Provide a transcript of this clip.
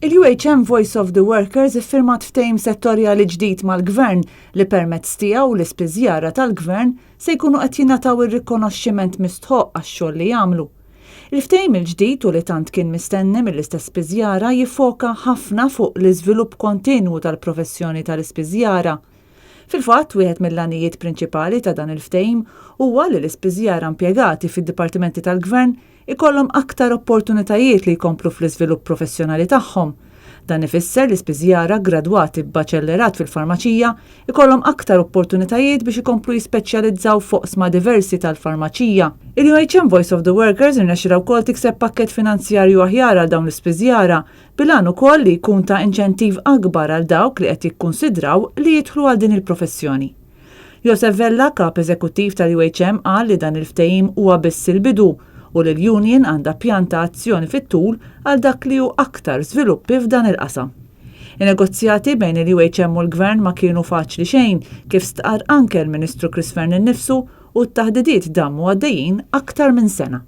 Il-UHM Voice of the Workers iffirmat ftehim settorjali ġdid mal-Gvern li permezz tiegħu l-ispiżjara tal-Gvern se jkunu qed jingħataw ir-rikonoxximent mistħoqq għax-xogħol li jagħmlu. Il-ftehim il-ġdid u li tant kien mistenni mill-istess spiżjara jiffoka ħafna fuq l-iżvilupp kontinwu tal-professjoni tal-ispiżjara. Fil-fatt, wieħed mill-għanijiet prinċipali ta' dan il-ftehim huwa li l-ispiżjara impjegati fid-dipartimenti tal-Gvern ikollhom aktar opportunitajiet li jkomplu fl-iżvilupp professjonali tagħhom. Dan ifisser li spiżjara ggradwati b'baċellerat fil-farmaċija jkollhom aktar opportunitajiet biex ikomplu jispeċjalizzaw f'oqsma diversi tal-farmaċija. Il-UHM Voice of the Workers irnexxilha wkoll tikseb pakkett finanzjarju aħjar għal dawn l-ispiżjara bil-għan ukoll li jkun ta' inċentiv akbar għal dawk li qed jikkunsidraw li jidħlu għal din il-professjoni. Josef Vella, Kap Eżekuttiv tal-UHM qal li dan il-ftehim huwa biss il-bidu u li l-union għandha pjan ta' azzjoni fit-tul għal dak li hu aktar żviluppi f'dan il-qasam. In-negozjati bejn il-UHM u l-Gvern ma kienu faċli xejn, kif stqarr anke l-Ministru Chris Fearne innifsu u t-taħdidiet damu għaddejjin aktar minn sena.